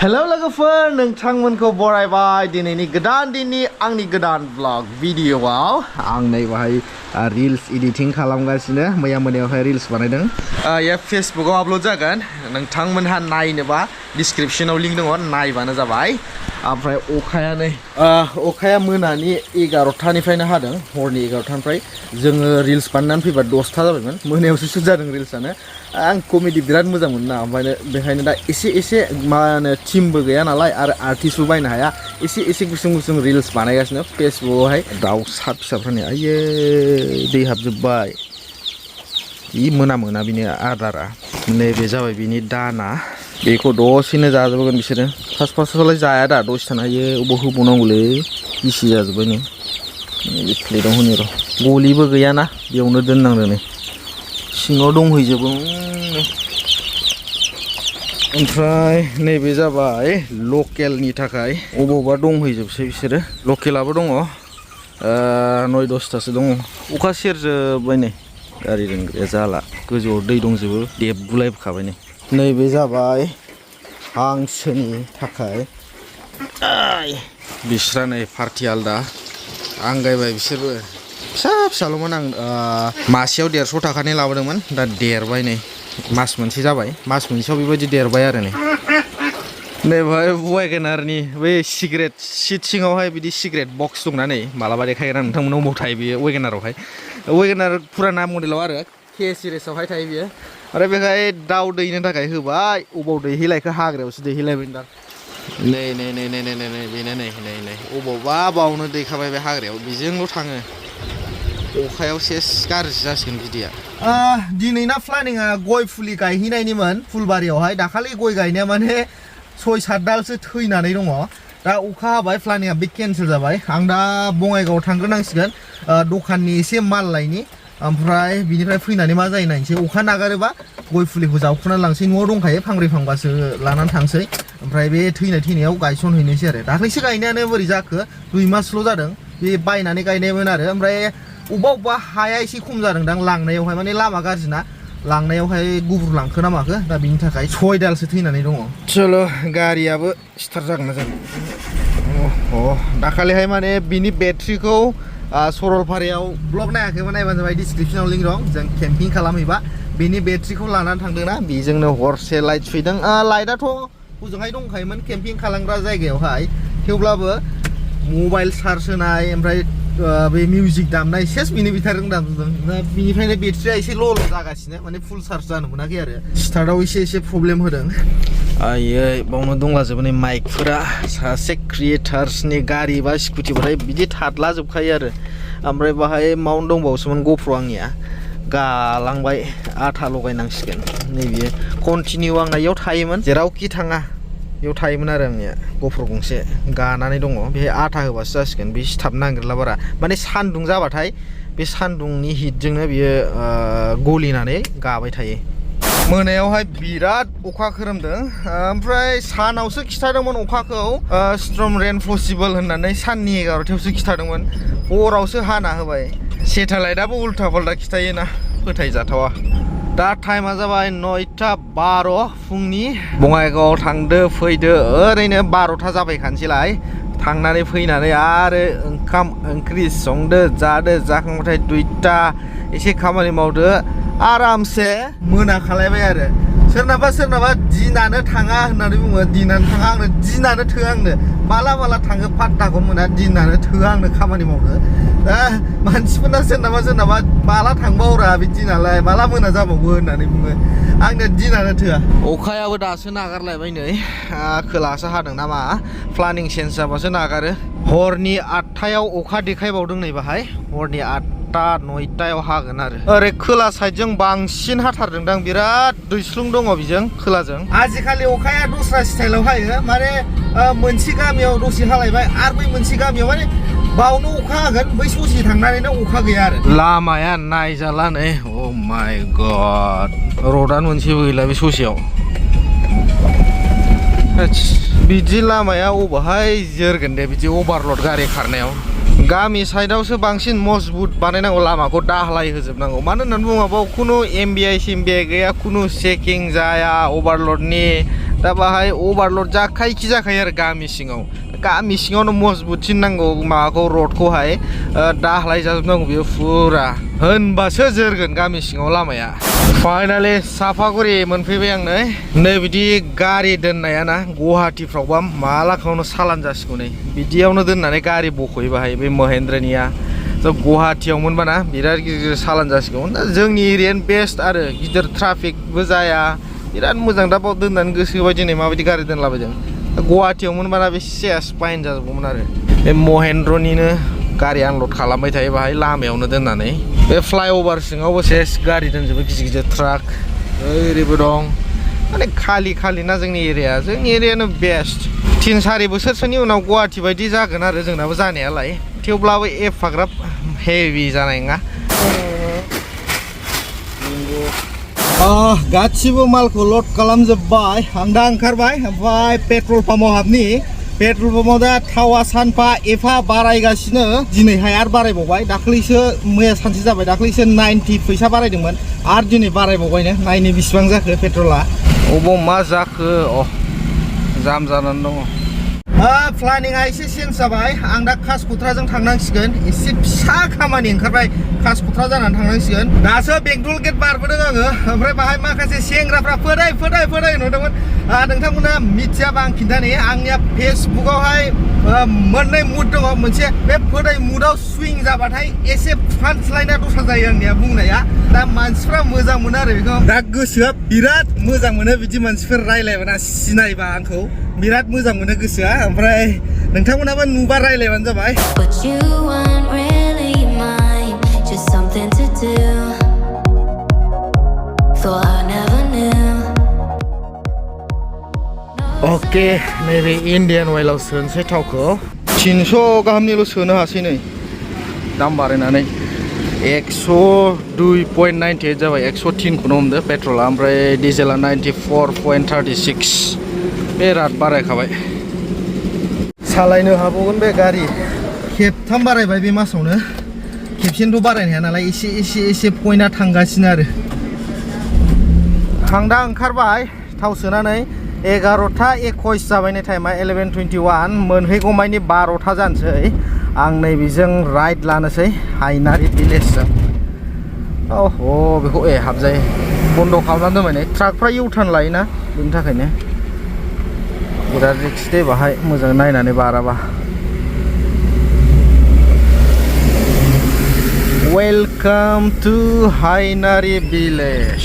hello लोगोफोर नोंथांमोनखौ बरायबाय दिनैनि गोदान दिननि आंनि गोदान ब्लग भिडिअआव आं नै बाहाय रिल्स एडिटिं खालामगासिनो मैया मोनायावहाय रिल्स बानायदों या फेसबुकआव आपल'ड जागोन नोंथांमोनहा नायनोबा डिसक्रिपशनाव लिंक दङ नायबानो जाबाय ओमफ्राय अखाया मोनानि 11टानिफ्रायनो हादों हरनि 11टानिफ्राय जोङो रिल्स बानायनानै फैबा 10टा जाबायमोन मोनायावसो शुट जादों रिल्सआनो आं कमेडि बिराद मोजां मोनो ना ओमफ्राय बेखायनो दा एसे मा होनो टिमबो गैया नालाय आरो आर्टिस्टबो बायनो हाया एसे गुसुं रिल्स बानायगासिनो फेसबुकआवहाय दाउसा फिसाफोरनि आयै दै हाबजोब्बाय बि मोना बिनि आदारा नैबे जाबाय बिनि दाना बेखौ दसेनो जाजोबगोन बिसोरो फार्स्टआवलाय जाया दा दसे थानो हायो अबाव होबावनांगौलै गिसि जाजोब्बाय नै बे प्लेटाव होनो र' गलिबो गैयाना बेयावनो दोननांदों नै सिङाव दंहैजोबो ओमफ्राय नैबे जाबाय लकेलनि थाखाय अबावबा दंहैजोबसै बिसोरो लकेलाबो दङ 9-10टासो दङ अखा सेरजोब्बाय नै गारि दोनग्राया जाला गोजौआव दै दंजोबो देबगुलायखाबाय नै नैबे जाबाय हांसोनि थाखाय बिस्रा नै पार्टि आलदा आंगायबाय बिसोरबो फिसाल'मोन आं मासेयाव 150 थाखानि लाबोदोंमोन दा देरबाय नै मास मोनसे जाबाय मास मोनसेयाव बेबायदि देरबाय आरो नै बेवहाय वेगेनारनि बै सिगारेट सिट सिङावहाय बिदि सिगारेट बक्स दंना नै मालाबा देखायगोन आं नोंथांमोनाव अबाव थायो बेयो वेगेनार फुराना मडेलाव आरो के सिरिसआवहाय थायो बियो आरो बेहाय दाउ दैनो थाखाय होबाय अबाव दैहैलायखो हाग्रायावसो दैहैलायबाय दां नै बेनो नै अबावबा बावनो दैखाबाय बे हाग्रायाव बेजोंल' थाङो अखायाव सेस गाज्रि जासिगोन बिदिया दिनैना प्लानिंआ गय फुलि गायहैनायनिमोन फुलबारियावहाय दाखालि गय गायनाया माने 6-7 दालसो थैनानै दङ दा अखा हाबाय प्लानिंआ बे केन्सेल जाबाय आं दा बङाइगावआव थांग्रोनांसिगोन दखाननि एसे माल लायनि ओमफ्राय बिनिफ्राय फैनानै मा जायो नायनोसै अखा नागारोबा गय फुलिखौ जावखुनानै लांसै न'आव दंखायो फांब्रै फांबासो लानानै थांसै ओमफ्राय बे थैनायाव गायसनहैनोसै आरो दाख्लैसो गायनायानो बोरै जाखो 2 मासल' जादों बे बायनानै गायनायमोन आरो ओमफ्राय अबेबा हाया एसे खम जादोंदां लांनायावहाय माने लामा गाज्रिना लांनायावहाय गुबुर लांखो ना माखो दा बिनि थाखाय 6 दालसो थैनानै दङ चलो गारियाबो स्टार्ट जागोन ना जागोन दाखालिहाय माने बिनि बेटारिखौ सरलपारायाव ब्लग नायाखैबा नायबानो जाबाय डिसक्रिपशनाव लिंक दं जों केम्पिं खालामहैबा बेनि बेटारिखौ लानानै थांदोंना बेजोंनो हरसे लाइट सुइदों लाइटआथ' हजोंहाय दंखायोमोन केम्पिं खालामग्रा जायगायावहाय थेवब्लाबो मबाइल चार्ज होनाय ओमफ्राय बे मिउजिक दामनाय सेस बिनि बिथारजों दामजोबदों बिनिफ्रायनो बेटारिया एसे ल' जागासिनो माने फुल चार्ज जानो मोनाखै आरो स्टार्टआव एसे प्रब्लेम होदों आयै बावनो दंलाजोबो नै माइकफोरा सासे क्रिएटार्सनि गारि बा स्कुटिबाथाय बिदि थादला जोबखायो आरो ओमफ्राय बाहाय माउन्ट दंबावोसोमोन गप्र' आंनिया गालांबाय आथा लगायनांसिगोन नैबे कन्टिनिउ आंना इयाव थायोमोन जेरावखि थाङा बेयाव थायोमोन आरो आंनिया गप्र' गंसे गानानै दङ बेहाय आथा होबासो जासिगोन बे सिथाबनो नागिरला बारा माने सान्दुं जाबाथाय बे सान्दुंनि हिटजोंनो बियो गलिनानै गाबाय थायो मोनायावहाय बिराद अखा खोरोमदों ओमफ्राय सानावसो खिथादोंमोन अखाखौ स्ट्रम रेन पसिबल होननानै साननि 11टायावसो खिथादोंमोन हरावसो हाना होबाय सेटेलाइटआबो उल्था पाल्टा खिथायोना फोथायजाथावा दा टाइमा जाबाय 9:12 फुंनि बङाइगावआव थांदो फैदो ओरैनो 12टा जाबायखानोसैलाय थांनानै फैनानै आरो ओंखाम ओंख्रि संदो जादो जाखांबाथाय 2टा एसे खामानि मावदो आरामसे मोना खालायबाय आरो सोरनाबा दिनानो थाङा होननानै बुङो दिनानो थाङा आंनो दिनानो थोआ आंनो माला थाङो पात्ताखौ मोना दिनानो थोआ आंनो खामानि मावनो दा मानसिफोरना सोरनाबा माला थांबावरा बे दिनालाय माला मोना जाबावो होननानै बुङो आंनो दिनानो थोआ अखायाबो दासो नागारलायबाय नै खोलासो हादों नामा प्लानिं चेन्ज जाबासो नागारो हरनि 8टायाव अखा देखायबावदों नै बाहाय हरनि 8-9टायाव हागोन आरो ओरै खोला साइडजों बांसिन हाथारदोंदां बिराद दैस्लुं दङ बिजों खोलाजों आजिखालि अखाया दस्रा स्टाइलाव हायो माने मोनसे गामियाव दसे हालायबाय आरो बै मोनसे गामियाव माने बावनो अखा हागोन बै ससे थांनानैनो अखा गैया आरो लामाया नायजाला नै अ माय गड रडानो मोनसेबो गैला बे ससेयाव बिदि लामाया अबावहाय जोरगोन दे बिदि अभारलड गारि खारनायाव गामि साइडआवसो बांसिन मजबुत बानायनांगौ लामाखौ दाहलाय होजोबनांगौ मानो होननानै बुङोबा खुनु एमबिआइ गैया खुनु चेकिं जाया अभारलडनि दा बाहाय अभारलड जाखायखि जाखायो आरो गामि सिङावनो मजबुतसिन नांगौ माबाखौ रडखौहाय दाहलाय जाजोबनांगौ बेयो फुरा होनबासो जोरगोन गामि सिङाव लामाया फाइनालि साफागुरि मोनफैबाय आं नै बिदि गारि दोननाया ना गुवाहाटीफ्रावबा मालाखावनो सालान जासिगौ नै बिदियावनो दोननानै गारि बख'यो बाहाय बे महेन्द्रनिया गुवाहाटीयाव मोनबाना बिराद गिदिर सालान जासिगौ जोंनि एरियानो बेस्ट आरो गिदिर ट्राफिकबो जाया बिराद मोजां दा बाव दोननानै गोसो बायदि नै माबायदि गारि दोनलाबायदों गुवाहाटीयाव मोनबाना बे सेस फाइन जाजोबगौमोन आरो बे महेन्द्रनिनो गारि आनलड खालामबाय थायो बाहाय लामायावनो दोननानै बे फ्लाइअभार सिङावबो सेस गारि दोनजोबो गिदिर ट्राक ओरैबो दं माने खालि ना जोंनि एरियानो बेस्ट 3-4 बोसोरसोनि उनाव गुवाहाटी बायदि जागोन आरो जोंनाबो जानायालाय थेवब्लाबो एफाग्राब हेभि जानाय नङा गासिबो मालखौ लड खालामजोब्बाय आं दा ओंखारबाय ओमफ्राय पेट्रल पाम्पआव हाबनि पेट्रल पाम्पआव दा थावा सानफा एफा बारायगासिनो दिनैहाय आरो बारायबावबाय दाख्लैसो मैया सानसे जाबाय दाख्लैसो 90 फैसा बारायदोंमोन आरो दिनै बारायबावबायनो नायनो बेसेबां जाखो पेट्रला अबाव मा जाखो जाम जानानै दङ प्लानिंआ एसे चेन्ज जाबाय आं दा कासकट्राजों थांनांसिगोन एसे फिसा खामानि ओंखारबाय कासकट्रा जानानै थांनांसिगोन दासो बेंटल गेट बारबोदों आङो ओमफ्राय बाहाय माखासे सेंग्राफ्रा फोदाय नुदोंमोन नोंथांमोना मिथियाबा आं खिन्थानि आंनिया फेसबुकआवहाय मोननै मुड दङ मोनसे बे फोदाय मुडआव सुइं जाबाथाय एसे फानस्लायना दस्रा जायो आंनिया बुंनाया दा मानसिफ्रा मोजां मोनो आरो बेखौ दा गोसोआ बिराद मोजां मोनो बिदि मानसिफोर रायलायबाना सिनायबा आंखौ बिराद मोजां मोनो गोसोआ ओमफ्राय नोंथांमोनाबो नुबा रायलायबानो जाबाय अके नैबे इन्डियान अइलाव सोनोसै थावखौ 300 गाहामनिल' सोनो हासै नै दाम बारायनानै 102.98 जाबाय 103 खौनो हमदो पेट्रला ओमफ्राय डिजेला 94.36 बिराद बारायखाबाय सालायनो हाबावगोन बे गारि खेबथाम बारायबाय बे मासावनो खेबसेनोथ' बारायनो हाया नालाय एसे पइन्टआ थांगासिनो आरो आं दा ओंखारबाय थाव सोनानै 11:21 जाबाय नै टाइमा 11:21 मोनहैगौमानि 12था जानोसै आं नैबेजों राइड लानोसै हायनारि भिलेजजों बेखौ हाबजायो बन्द' खालामनानै दोनबाय नै ट्राकफ्रा इउटार्न लायोना बेनि थाखायनो बिराद रिक्स दे बाहाय मोजां नायनानै बाराबा वेलकाम टु हायनारि भिलेज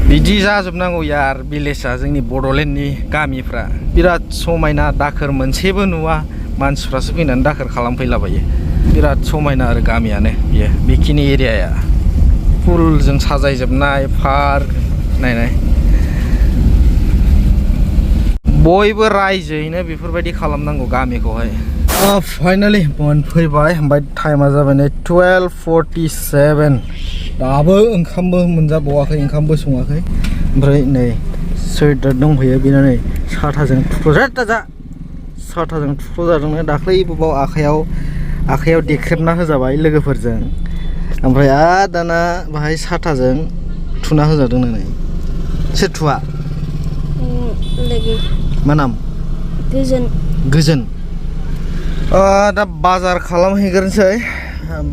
बिदि जाजोबनांगौ यार भिलेजआ जोंनि बड'लेण्डनि गामिफ्रा बिराद समायना दाखोर मोनसेबो नुवा मानसिफ्रासो फैनानै दाखोर खालामफैलाबायो बिराद समायना आरो गामियानो बियो बेखिनि एरियाया फुलजों साजायजोबनाय पार्क नायनाय बयबो रायजोयैनो बेफोरबायदि खालामनांगौ गामिखौहाय फाइनालि मोनफैबाय ओमफ्राय टाइमा जाबाय नै 12:47 दाबो ओंखामबो मोनजाबावाखै ओंखामबो सङाखै ओमफ्राय नै सुइटार दंफैयो बेना नै साथाजों थुख्र'जादोंनो दाख्लै बाव आखाइयाव देख्रेबना होजाबाय लोगोफोरजों ओमफ्राय दाना बाहाय साथाजों थुना होजादोंनो नै सोर थुआ मा नाम गोजोन दा बाजार खालामहैग्रोनोसै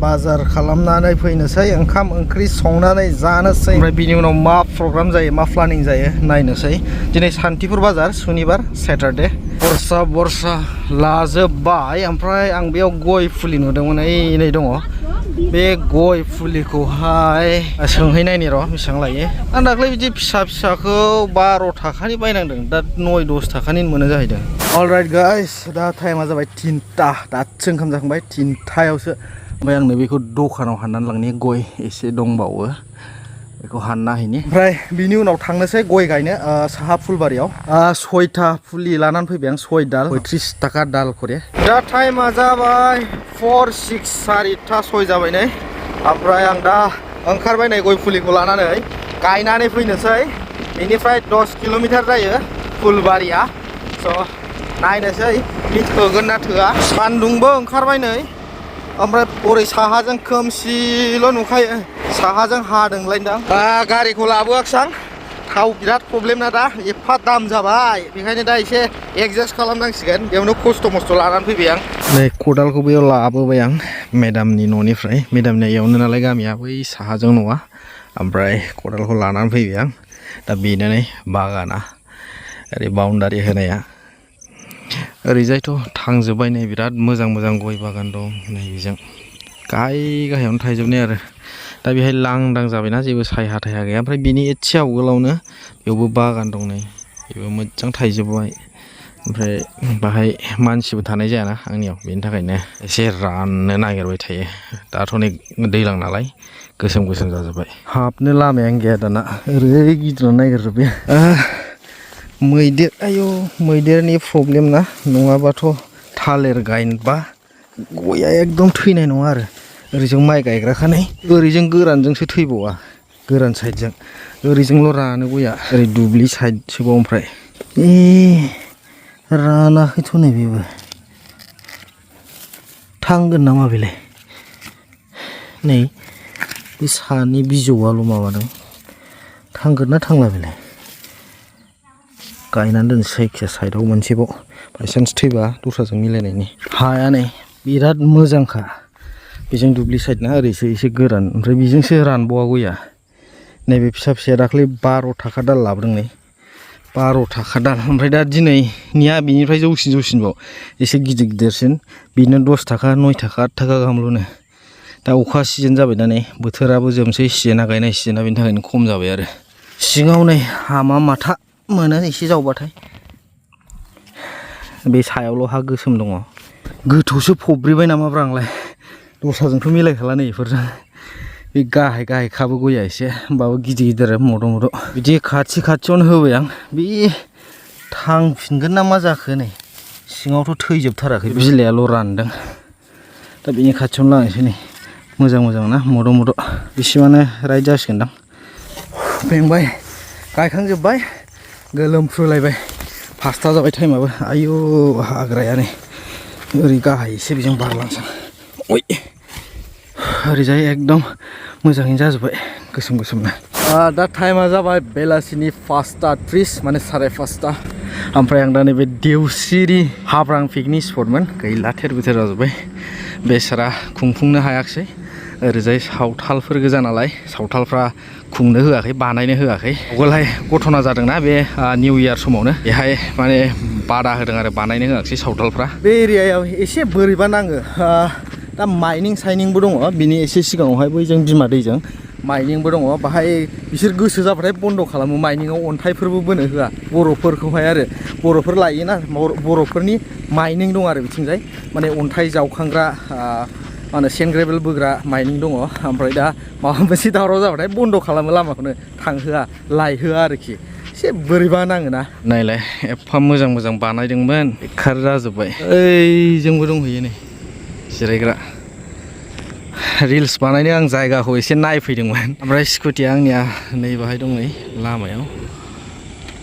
बाजार खालामनानै फैनोसै ओंखाम ओंख्रि संनानै जानोसै ओमफ्राय बिनि उनाव मा प्रग्राम जायो मा प्लानिं जायो नायनोसै दिनै सान्तिपुर बाजार सुनिबार सेटारडे बरसा लाजोब्बाय ओमफ्राय आं बेयाव गय फुलि नुदोंमोन नै दङ बे गय फुलिखौहाय सोंहैनायनि र' बेसेबां लायो आं दाख्लै बिदि फिसाखौ 12 थाखानि बायनांदों दा 9-10 थाखानि मोनो जाहैदों अलराइट गाइस दा टाइमा जाबाय 3टा दासो ओंखाम जाखांबाय 3टायावसो ओमफ्राय आंनो बेखौ दखानाव हाननानै लांनि गय एसे दंबावो बेखौ हानना हैनि ओमफ्राय बिनि उनाव थांनोसै गय गायनो साहा फुलबारियाव 6टा फुलि लानानै फैबाय आं 6 दाल 30 थाखा दाल करे दा टाइमा जाबाय 4-6 जाबाय नै ओमफ्राय आं दा ओंखारबाय नै गय फुलिखौ लानानै गायनानै फैनोसै बेनिफ्राय 10 किल'मिटार जायो फुलबारिया स' नायनोसै थोगोन ना थोआ सान्दुंबो ओंखारबाय नै ओमफ्राय ओरै साहाजों खोमसिल' नुखायो साहाजों हादोंलायदां गारिखौ लाबोआखिसै आं थाव बिराद प्रब्लेम ना दा एफा दाम जाबाय बेखायनो दा एसे एडजास्ट खालामनांसिगोन बेयावनो खस्थ' मस्थ' लानानै फैबाय आं नै खदालखौ बेयाव लाबोबाय आं मेदामनि न'निफ्राय मेदामनि इयावनो नालाय गामिया बै साहाजों न'आ ओमफ्राय खदालखौ लानानै फैबाय आं दा बेनो नै बागाना ओरै बाउन्डारि होनाया ओरैजायथ' थांजोब्बाय नै बिराद मोजां मोजां गय बागान दं नै बेजों गाहायावनो थायजोबनाय आरो दा बेहाय लांदां जाबायना जेबो सायहा थायहा गैया ओमफ्राय बिनि एसे आवगोलावनो बेयावबो बागान दं नै बेबो मोजां थायजोब्बाय ओमफ्राय बाहाय मानसिबो थानाय जायाना आंनियाव बेनि थाखायनो एसे राननो नागिरबाय थायो दाथ' नै दैज्लां नालाय गोसोम गोसोम जाजोब्बाय हाबनो लामायानो गैया दाना ओरै गिदिंनो नागिरजोब्बाय मैदेर आयौ मैदेरनि प्रब्लेम ना नङाबाथ' थालिर गायनोबा गया एकदम थैनाय नङा आरो ओरैजों माइ गायग्राखानाय ओरैजों गोरानजोंसो थैबावा गोरान साइडजों ओरैजोंल' रानो गया ओरै दुब्लि साइडसोबाव ओमफ्राय रानाखैथ' नै बेबो थांगोन नामा बेलाय नै बे सानि बिजौआल' माबादों थांगोन ना थांला बेलाय गायनानै दोनसै जायखिया साइडआव मोनसेबाव बायसान्स थैबा दस्राजों मिलायनायनि हाया नै बिराद मोजांखा बेजों दुब्लि साइड ना ओरैसो एसे गोरान ओमफ्राय बेजोंसो रानबावा गया नैबे फिसा फिसाया दाख्लै 12 थाखा दाल लाबोदों नै 12 थाखा दाल ओमफ्राय दा दिनैनिया बिनिफ्राय जौसिनबाव एसे गिदिर गिदिरसिन बिनो 10 थाखा 9 थाखा 8 थाखा गाहामल'नो दा अखा सिजोन जाबाय दा नै बोथोराबो जोबसै सिजेना गायनाय सिजेना बेनि थाखायनो खम जाबाय आरो सिङाव नै हामा माथा मोनो एसे जावबाथाय बे सायावल' हा गोसोम दङ गोथौसो फब्रिबाय नामाब्रा आंलाय दस्राजोंथ' मिलायखाला नै बेफोरजों बे गाहाय खाबो गया एसे होमबाबो गिदिर गिदिर मद' बिदि खाथियावनो होबाय आं बे थांफिनगोन ना मा जाखो नै सिङावथ' थैजोबथाराखै बिलाइयाल' रानदों दा बेनि खाथियावनो लांनोसै नै मोजां ना मद' बिसिमानो राइट जासिगोनदां बेंबाय गायखांजोब्बाय गोलोमफ्रुलायबाय 5टा जाबाय टाइमाबो आयु हाग्राया नै ओरै गाहाय एसे बेजों बारलांसै ओइ ओरैजाय एकदम मोजाङैनो जाजोब्बाय गोसोमनो दा टाइमा जाबाय बेलासिनि 5:30 माने 5:30 ओमफ्राय आं दा नैबे देवसिरि हाब्रां पिकनिक स्पटमोन गैला थेर बेथेर जाजोब्बाय बेसारा खुंफुंनो हायाखिसै ओरैजाय सावथालफोर गोजा नालाय सावथालफ्रा खुंनो होआखै बानायनो होआखै आवगोलहाय घटना जादोंना बे निउ इयार समावनो बेहाय माने बादा होदों आरो बानायनो होआखिसै सावथालफ्रा बे एरियायाव एसे बोरैबा नाङो दा माइनिं साइनिंबो दङ बिनि एसे सिगाङावहाय बैजों बिमा दैजों माइनिंबो दङ बाहाय बिसोर गोसो जाबाथाय बन्द' खालामो माइनिंआव अन्थाइफोरबो बोनो होआ बर'फोरखौहाय आरो बर'फोर लायोना बर'फोरनि माइनिं दं आरो बिथिंजाय माने अन्थाइ जावखांग्रा मा होनो सेन्ड ग्रेभेल बोग्रा माइनिं दङ ओमफ्राय दा माबा मोनसे दावराव जाबाथाय बन्द' खालामो लामाखौनो थांहोआ लायहोआ आरोखि एसे बोरैबा नाङोना नायलाय एफा मोजां बानायदोंमोन बेखार जाजोब्बाय ओइजोंबो दंहैयो नै जिरायग्रा रिल्स बानायनो आं जायगाखौ एसे नायफैदोंमोन ओमफ्राय स्कुटिया आंनिया नै बाहाय दं नै लामायाव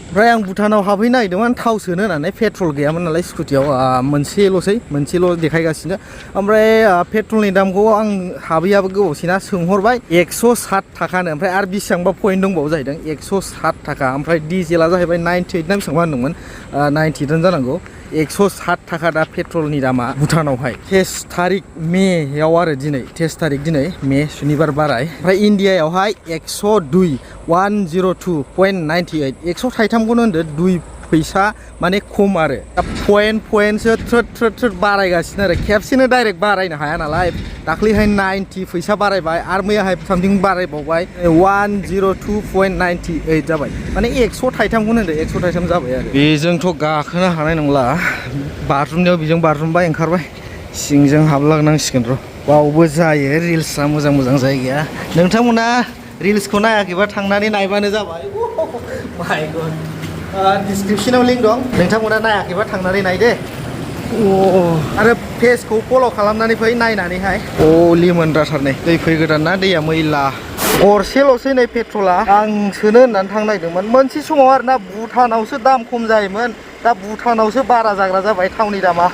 ओमफ्राय आं भुटानाव हाबहैनो नागिरदोंमोन थाव सोनो होननानै पेट्रल गैयामोन नालाय स्कुटियाव मोनसेल' देखायगासिनो ओमफ्राय पेट्रलनि दामखौ आं हाबैयाबो गोबावसैना सोंहरबाय 160 थाखानो ओमफ्राय आरो बेसेबांबा पइन्ट दंबावो जाहैदों 160 थाखा ओमफ्राय डिजेला जाहैबाय 98 ना बेसेबांबा होनदोंमोन 98 जानांगौ 160 थाखा दा पेट्रलनि दामा भुटानावहाय 23 थारिख मेयाव आरो दिनै 23 थारिख दिनै मे सुनिबार बाराय ओमफ्राय इण्डियायावहाय 102.98 133खौनो होनदो 2 फैसा माने खम आरो दा पइन्टसो थ्रोद बारायगासिनो आरो खेबसेनो डाइरेक्ट बारायनो हाया नालाय दाख्लैहाय 90 फैसा बारायबाय आरो मैयाहाय सामथिं बारायबावबाय 102.98 जाबाय माने 133खौनो होनदो 133 जाबाय आरो बेजोंथ' गाखोनो हानाय नंला बाज्रुमनायाव बेजों बाज्रुमबाय ओंखारबाय सिंजों हाबलांनांसिगोन र' बावबो जायो रिल्सआ मोजां जायगाया नोंथांमोना रिल्सखौ नायाखैबा थांनानै नायबानो जाबाय माय गड डिसक्रिपसनाव लिंक दं नोंथांमोना नायाखैबा थांनानै नायदे आरो पेजखौ फल' खालामनानै फै नायनानैहाय लिमोनद्राथार नै दै फैगोदान ना दैया मैला गरसेल'सै नै पेट्रला आं सोनो होननानै थांनो नागिरदोंमोन मोनसे समाव आरोना भुटानावसो दाम खम जायोमोन दा भुटानावसो बारा जाग्रा जाबाय थावनि दामा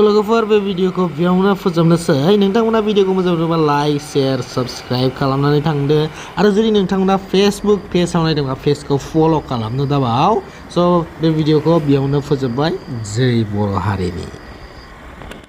लोगोफोर बे भिडिअखौ बेयावनो फोजोबनोसै नोंथांमोना भिडिअखौ मोजां मोनोबा लाइक शेयार साबस्क्राइब खालामनानै थांदो आरो जुदि नोंथांमोना फेसबुक पेजाव नायदोंबा पेजखौ फल' खालामनो दाबाव स' बे भिडिअखौ बेयावनो फोजोबबाय जै बर' हारिनि